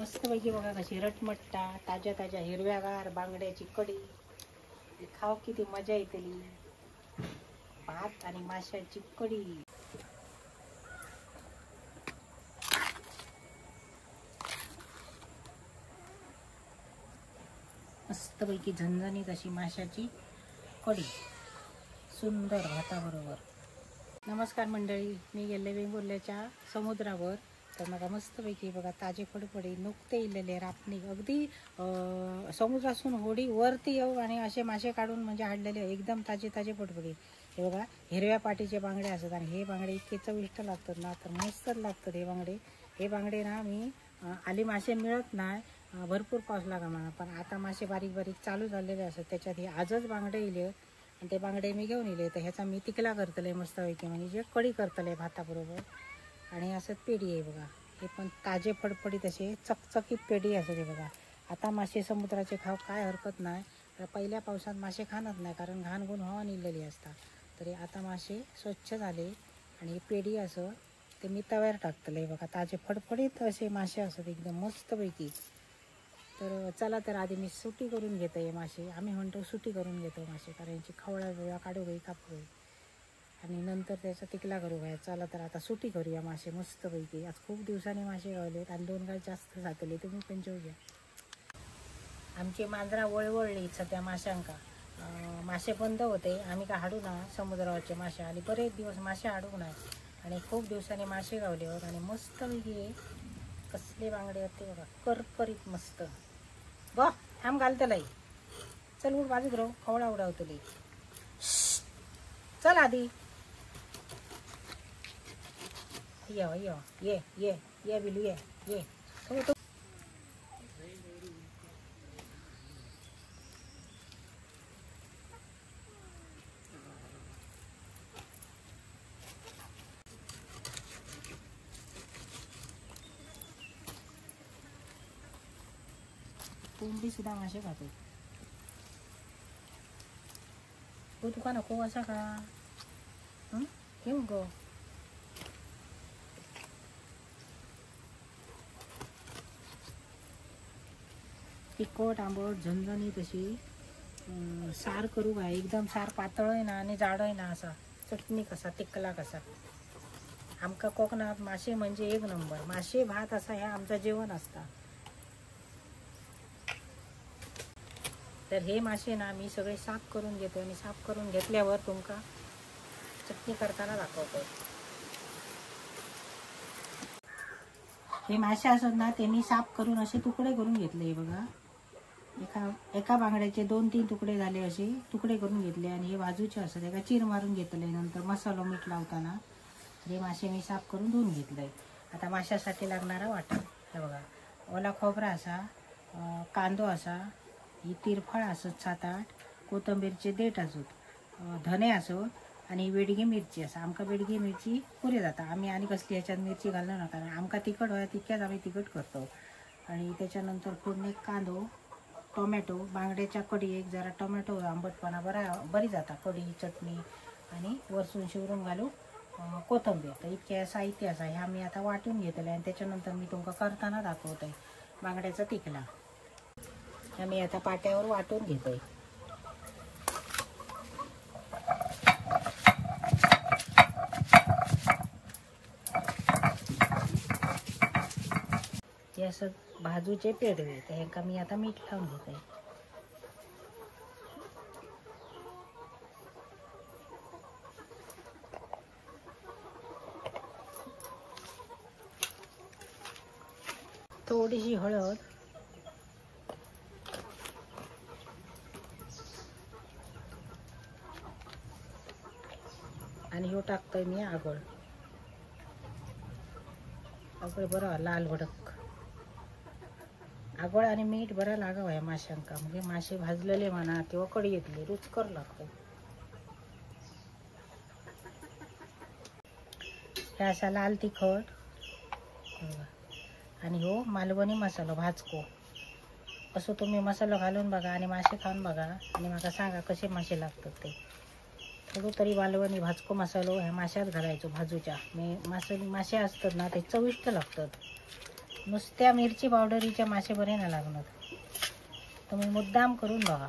मस्तपैकी बघा कशी रटमट्टा ताज्या ताज्या हिरव्यागार बांगड्याची कढी खाव किती मजा येतली। भात आणि माशाची कढी। मस्तपैकी झणझणीत अशी माशाची कढी सुंदर भाताबरोबर। नमस्कार मंडळी, मी गेले वेंगुर्ल्याच्या समुद्रावर। तर मला मस्तपैकी बघा ताजे फडफडी नुकते इलेले रापणी अगदी समुद्रासून होडी वरती येऊ आणि असे मासे काढून म्हणजे हाडलेले एकदम ताजे ताजे फडफडी। हे बघा हिरव्या पाटीचे बांगडे असतात आणि हे बांगडे इतके चविष्ट लागतात ना, तर मस्तच लागतात हे बांगडे। हे बांगडे ना मी आली मासे मिळत नाही, भरपूर पाऊस लागा म्हणा, पण आता मासे बारीक बारीक चालू झालेले असतात, त्याच्यात हे आजच बांगडे इले आणि ते बांगडे मी घेऊन इले। तर ह्याचा मी तिकला करतले मस्तपैकी, म्हणजे जे कढी करतले भाताबरोबर। आणि असं पेढी आहे बघा, हे पण ताजे फडफडीत असे चकचकीत पेढी असते ते बघा। आता मासे समुद्राचे खाव काय हरकत नाही, तर पहिल्या पावसात मासे खाणार नाही कारण घाण गुण हवा निघलेली असतात। तरी आता मासे स्वच्छ झाले आणि हे पेढी असं ते मी तव्यावर टाकतले बघा, ताजे फडफडीत असे मासे असतात एकदम मस्तपैकी। तर चला तर आधी मी सुटी करून घेते हे मासे, आम्ही म्हणतो सुटी करून घेतो मासे, कारण यांची खवळा बिवळा काढू गई कापू गई आणि नंतर त्याचा तिकला करू गया। चला तर आता सुटी करूया मासे मस्तपैकी। आज खूप दिवसांनी मासे गावलेत आणि दोन गाय जास्त जातले, तुम्ही पण जेवूया घ्या। आमची मांजरा वळवळली सध्या माशांका, मासे बंद होते, आम्ही का हाडू ना समुद्रावरचे मासे, आणि बरेच दिवस मासे हाडू नाही आणि खूप दिवसांनी मासे गावले होते। आणि मस्तपैकी कसले बांगडे होते बघा, करकरीत मस्त। ब थांब घालतलाई, चल उठ बाजूक राहू, खवळा उडावतली, चल आधी ये ये ये ये ये बिलू ये ये तो। कोंबडी सुद्धा मासे खातो। हो तुका नको असा का घेऊ गो। तिखट आंबट झणझणीत अशी सार करू काय, एकदम सार पातळ आहे ना आणि जाड आहे ना, असा चटणी कसा तिकला कसा। आमका कोकणात मासे म्हणजे एक नंबर, मासे भात असा हे आमचं जेवण असता। तर हे मासे ना मी सगळे साफ करून घेतो आणि साफ करून घेतल्यावर तुमका चटणी करताना दाखवतो। हे मासे असत ना ते मी साफ करून असे तुकडे करून घेतले हे बघा, एका एका बांगड्याचे 2-3 तुकडे झाले असे तुकडे करून घेतले। आणि हे बाजूचे असत एका चीर मारून घेतले नंतर मसाला मीठ लावताना। हे मासे मी साफ करून धुवून घेतले। आता माशासाठी लागणारा वाटण हे बघा, ओला खोबरा असा, कांदो असा, ही तिरफळ असत 7-8, कोथिंबीरचे देठ असत, धने असत आणि बेडगी मिरची असा। आमका बेडगी मिरची पुरे जाता, आम्ही आणि कसली ह्याच्यात मिरची घालणार ना, कारण आमका तिखट होया तितक्याच आम्ही तिखट करतो। आणि त्याच्यानंतर फोडणी कांदो, टोमॅटो, बांगड्याच्या कढी एक जरा टोमॅटो आंबटपणा बरा बरी जाता कढी चटणी, आणि वरसून शिवरून घालू कोथिंबीर। तर इतक्या साहित्य असा ह्या मी आता वाटून घेतले आणि त्याच्यानंतर मी तुमका करताना दाखवते बांगड्याचा तिखला। मी आता पाट्यावर वाटून घेतोय। हे असं भाजूचे पेढवे, तर ह्यांका मी आता मीठ लावून घेते। थोडीशी हळद, आणि ह्यो टाकतोय मी आगळ, आगळ बरं लाल भडक आगळ आणि मीठ बरं लागावं ह्या माशांका, म्हणजे मासे भाजलेले म्हणा किंवा कढी घेतली रुचकर लागतो। हे असा लाल तिखट आणि हो मालवणी मसालो भाजको, असं तुम्ही मसालो घालून बघा आणि मासे खाऊन बघा आणि मला सांगा कसे मासे लागतात ते। थोडं तरी मालवणी भाजको मसालो ह्या माशात घालायचो भाजूच्या, मी मासे मासे असतात ना ते चविष्ट लागतात। नुसत्या मिरची पावडरीच्या मासे बरे ना लागणार, तुम्ही मुद्दाम करून बघा।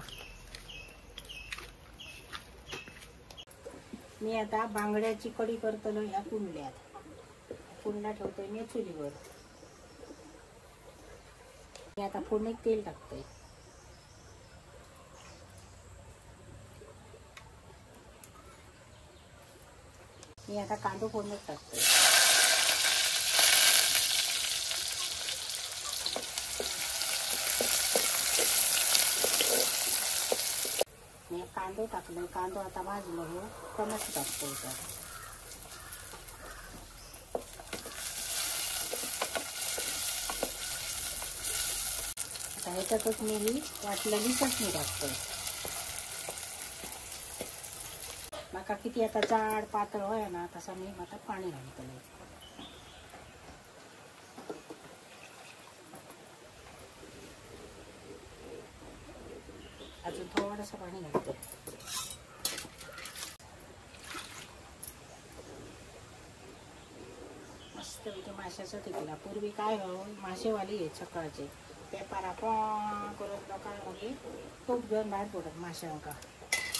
मी आता बांगड्याची कढी करतलो ह्या कुंडल्यात, कुंडला ठेवतोय मी चुलीवर। मी आता फोडणीत तेल टाकतोय। मी आता कांदो फोडणीत टाकतोय। मी कांदो टाकलो, कांदो आता भाजलो हो टोमॅटो टाकतो। आता ह्याच्यातच मी ही वाटलेली चटणी टाकतो। माका किती आता जाड पातळ होय ना तसा मी आता पाणी घालतले। अजून थोडंसं पाणी घालते। मस्त इथे माशाचं तिकला। पूर्वी काय हो मासेवाली येत सकाळचे पेपारा करून लोकांमध्ये तोप घेऊन बाहेर पडत माशांका।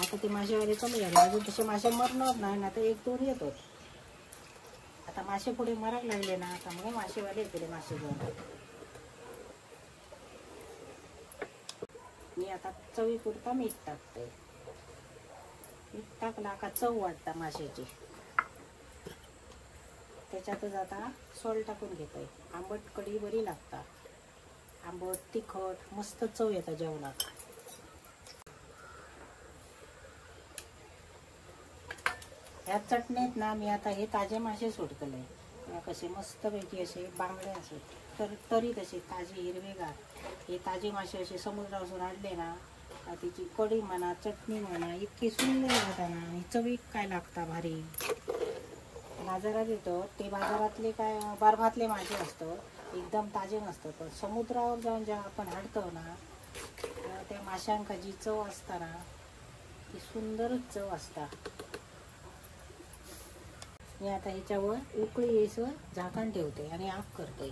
आता ते मासेवाले कमी झाले, अजून तसे मासे मरणार नाही ना, तर एक दोन येतात। आता मासे पुढे मरायला लागले ना त्यामुळे मासेवाले येतले मासे घेऊन। मी आता चवीपुरता मीठ टाकते। मीठ टाकला का चव वाढता माशाची। त्याच्यातच आता सोल टाकून घेतोय। आंबट कढी बरी लागता, आंबट तिखट मस्त चव येता जेवणात। ह्या चटणीत ना मी आता हे ताजे मासे सोडतले, कसे मस्तपैकी असे बांगडे असत तर तरी तसे ताजे हिरवेगार हे ताजे मासे असे समुद्रापासून आणले ना तिची कढी म्हणा चटणी म्हणा इतकी सुंदर जाता ना आणि चवीक काय लागता भारी। बाजारात येतो ते बाजारातले काय बर्फातले मासे असतात, एकदम ताजे नसतात, पण समुद्रावर जाऊन जेव्हा आपण हाडतो ना त्या माशांका जी चव असता ना ती सुंदरच चव असता। मी आता ह्याच्यावर उकळी येईसवर झाकण ठेवते आणि ऑफ करते।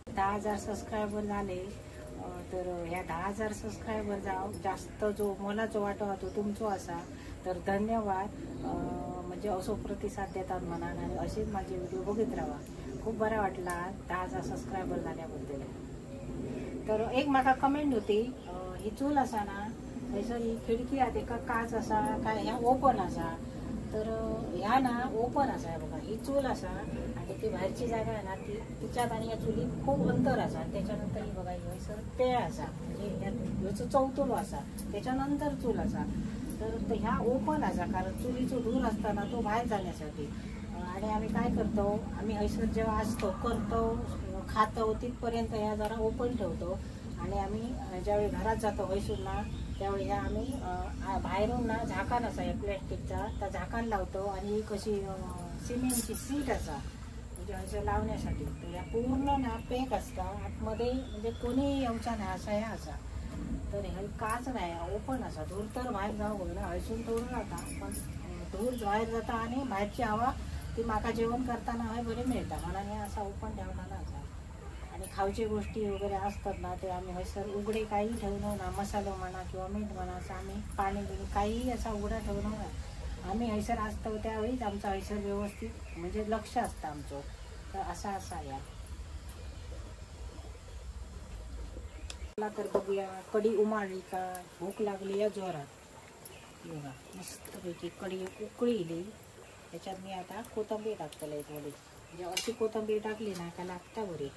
10,000 सबस्क्रायबर झाले तर ह्या 10,000 सबस्क्रायबर जाव जास्त जो मोलाचो वाटो हा तो तुमचो असा, तर धन्यवाद। म्हणजे असो प्रतिसाद देतात म्हणा आणि असेच माझे व्हिडिओ बघत राहा। खूप बरा वाटला 10,000 सबस्क्रायबर झाल्याबद्दल। तर एक म्हाका कमेंट होती, ही चूल असा ना थंयसर ही खिडकी आहा तेका काच असा काय ह्या ओपन असा, तर ह्या ना ओपन असा बघा ही चूल असा आणि ती बाहेरची जागा आहे ना ती तिच्यात आणि या चुलीत खूप अंतर असा। त्याच्यानंतर ही बघा हयसर पेळ असा म्हणजे ह्याचो चौतुलो असा, त्याच्यानंतर चूल असा। तर ह्या ओपन असा कारण चुलीचो धूर असताना तो बाहेर जाण्यासाठी। आणि आम्ही काय करतो, आम्ही हयसर जेव्हा असतो करतो खातो तिथपर्यंत ह्या जरा ओपन ठेवतो आणि आम्ही ज्यावेळी घरात जातो हयसून ना त्यावेळी ह्या आम्ही बाहेरून ना झाकण असा या प्लॅस्टिकचा त्या झाकण लावतो आणि एक अशी सिमेंटची सीट असा म्हणजे हयसर लावण्यासाठी। तर या पूर्ण ना पॅक असता आतमध्ये, म्हणजे कोणी येवचा नाही असा ह्या असा। तर हे काच नाही ओपन असा, धूर तर बाहेर जाऊ ना हयसून थोडं जाता पण धूर बाहेर जाता आणि बाहेरची हवा ती माका जेवण करताना हय बरी मिळता म्हणून हे असा ओपन ठेवला असा। आणि खावचे गोष्टी वगैरे असतात ना ते आम्ही हयसर उघडे काही ठेवणं ना, मसालो म्हणा किंवा मीठ म्हणा असं आम्ही पाणी बिणी काहीही असा उघडा ठेवणं ना। आम्ही हयसर असतो त्यावेळीच आमचा हयसर व्यवस्थित म्हणजे लक्ष असतं आमचं। तर असा असा या तर बघूया कढी उमाळली का, भूक लागली या जोरात। बघा मस्तपैकी कढी उकळीली, त्याच्यात मी आता कोथिंबीर टाकतले थोडी, म्हणजे अशी कोथिंबीर टाकली ना का लागता बरी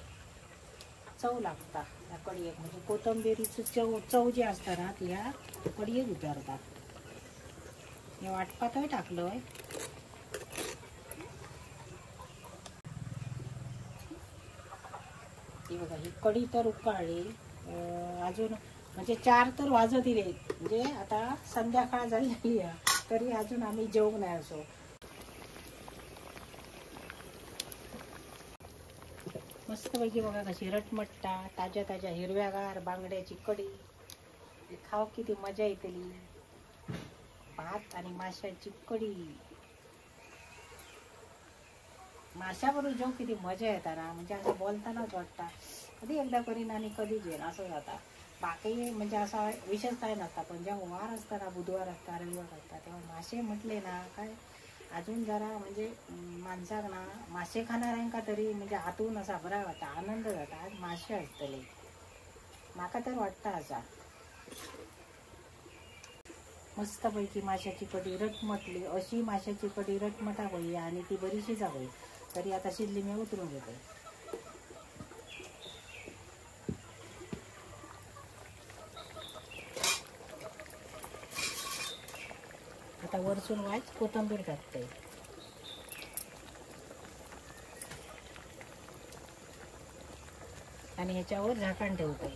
चव लागता या कढीक, म्हणजे कोथिंबीरीची चव चव जी असता ना ती ह्या कढीक उतरता। हे वाटपातय टाकलोय। ही बघा ही कढी तर उकळली, अजून म्हणजे 4 तर वाजत दिले, म्हणजे आता संध्याकाळ झाली आहे तरी अजून आम्ही जेवू नाही असो। मस्तपैकी बघा कशी रटमट्टा ताज्या ताज्या हिरव्यागार बांगड्याची कढी खाव किती मजा येतली। भात आणि माशाची कढी। माशाबरोबर जेव किती मजा येता ना, म्हणजे असं बोलतानाच वाटता कधी एकदा करीन आणि कधी जेन असं जाता। बाकी म्हणजे असा विशेष काय नसता, पण जेव्हा वार असता ना, बुधवार असता रविवार असता, तेव्हा मासे म्हटले ना काय अजून जरा म्हणजे माणसाक ना मासे खाणाऱ्यांका तरी म्हणजे आतून असा बरा वाटता, आनंद जाता, आज मासे असतले माका तर वाटता असा। मस्तपैकी माशाची कढी रटमटली, अशी माशाची कढी रटमटा होई आणि ती बरी शिजावी। तरी आता शिजली मी उतरून घेते। आता वरसून वाच कोथिंबीर टाकते। आणि ह्याच्यावर झाकण ठेवते।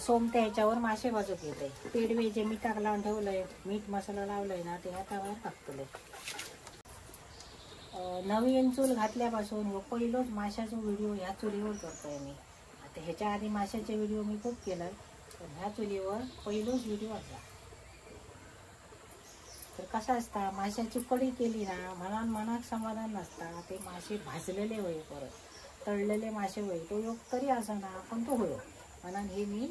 सोमते ह्याच्यावर मासे भाजून घेते। पेडवे जे मिठाक लावून ठेवलंय, मीठ मसाला लावलंय ना, ते हातावर टाकतले। नवीन चूल घातल्यापासून हो पहिलोच माशाचा व्हिडिओ ह्या चुलीवर करतोय मी। आता ह्याच्या आधी माशाचे व्हिडिओ मी खूप केलं, पण ह्या चुलीवर पहिलोच व्हिडिओ असा। तर कसं असता माशाची कढी केली ना मनान मनाक समाधान नसता, ते मासे भाजलेले होय, परत तळलेले मासे होय, तो योग तरी ना पण तो होयो म्हणून हे मी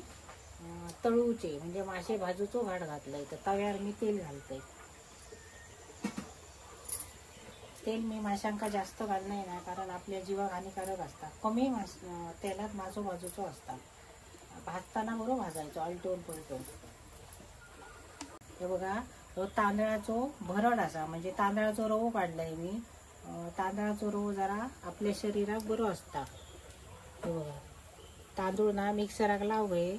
तळूचे म्हणजे मासे भाजूचो घाट घातलंय। तर तव्यावर मी तेल घालते। तेल मी माशांका जास्त घालणार ना, कारण आपल्या जीवाक हानिकारक असता। कमी तेलात मासो भाजूचो असता, भाजताना बरोबर भाजायचो आलटून पलटून। हे बघा तो तांदळाचो भरड असा, म्हणजे तांदळाचो रवो काढलाय मी। तांदळाचो रवो जरा आपल्या शरीराक बरो असता। हे बघा तांदूळ ना मिक्सराक लावू घे,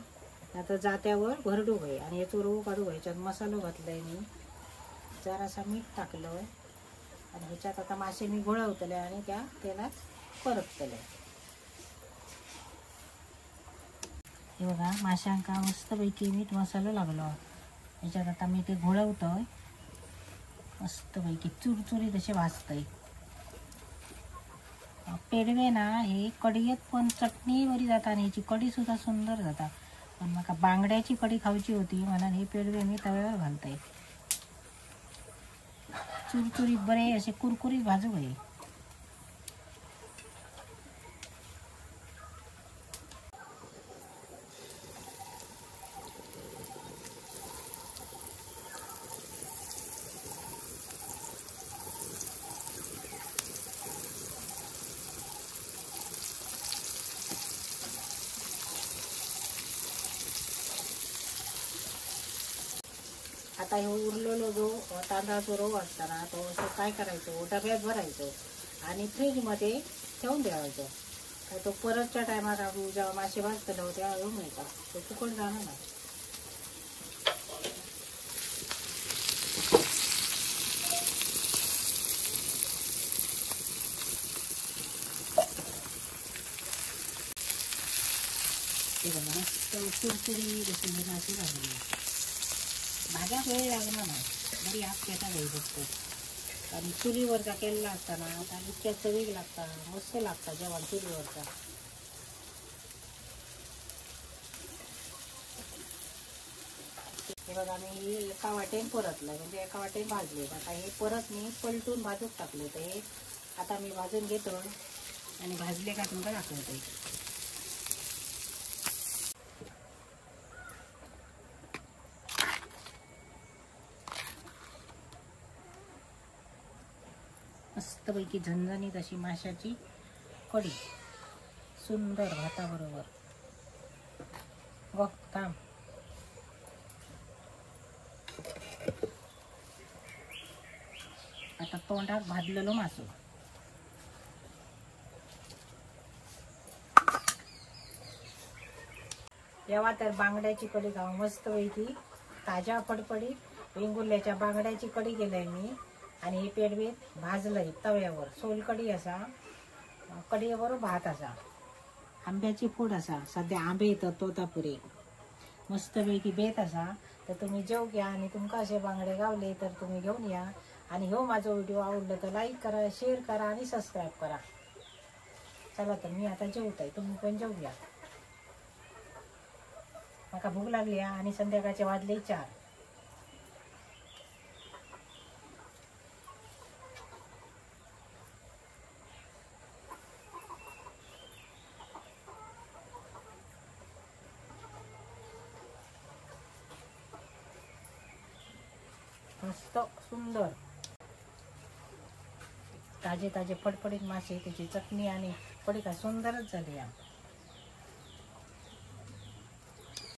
नाहीतर जात्यावर भरडू घे आणि ह्याचो रवो काढू घे। ह्याच्यात मसालो घातलाय मी, जरासा मीठ टाकलं आणि ह्याच्यात आता मासे मी घोळवतले आणि त्या तेलात परततले। हे बघा माशांका मस्तपैकी मीठ मसालो लागलो। ह्याच्यात आता मी ते घोळवतोय, मस्तपैकी चुरचुरीत असे भाजतंय। पेडवे ना हे कडयेत पण चटणी बरी जाता आणि ह्याची कढी सुद्धा सुंदर जाता, पण माका बांगड्याची कढी खावची होती म्हणून हे पेडवे मी तव्यावर घालतय। चुरचुरीत बरे असे कुरकुरीत भाजू घे। आता हे उरलेलो जो तांदळाचो रवो असताना तो असं काय करायचो, डब्यात भरायचो आणि फ्रीजमध्ये ठेवून द्यायचो। काय तो परतच्या टायमात आपण जेव्हा मासे भाजतलो तेव्हा येऊ मिळता, तो फुकट जाणार नाही। ते बघा मस्त चुरचुरी अशी मासे भाजली। भाज्या वेळ लागणार नाही, बरी आग पेटा जाईल फक्त। आणि चुलीवरचा केलेला असताना आता इतक्या चवीक लागता, मस्त लागता जेवण चुलीवरचा। हे बघा मी एका वाटेन परतलं, म्हणजे एका वाटेन भाजले। आता हे परत मी पलटून भाजून टाकले। तर हे आता मी भाजून घेतो आणि भाजले का तुमका दाखवते। मस्तपैकी झणझणीत अशी माशाची कढी सुंदर भाताबरोबर। बघ थांब, आता तोंडात भाजलेलो मासो। यावा तर बांगड्याची कढी खाऊ मस्तपैकी ताज्या फडफडीत वेंगुर्ल्याच्या बांगड्याची कढी केलंय मी। आणि हे पेडवेत भाजलंय तव्यावर, सोलकढी असा, कढीबरोबर भात असा, आंब्याची फोड असा। सध्या आंबे येतात तोतापुरी, मस्तपैकी बेत असा। तर तुम्ही जेव घ्या आणि तुमका असे बांगडे गावले तर तुम्ही घेऊन या। आणि हो माझा व्हिडिओ आवडला तर लाईक करा, शेअर करा आणि सबस्क्राईब करा। चला तर मी आता जेवत आहे, तुम्ही पण जेवू घ्या। माका भूक लागली आणि संध्याकाळचे वाजले 4। मस्त सुंदर ताजे ताजे फडफडीत मासे, त्याची चटणी आणि कढी काय सुंदरच झाली आहे.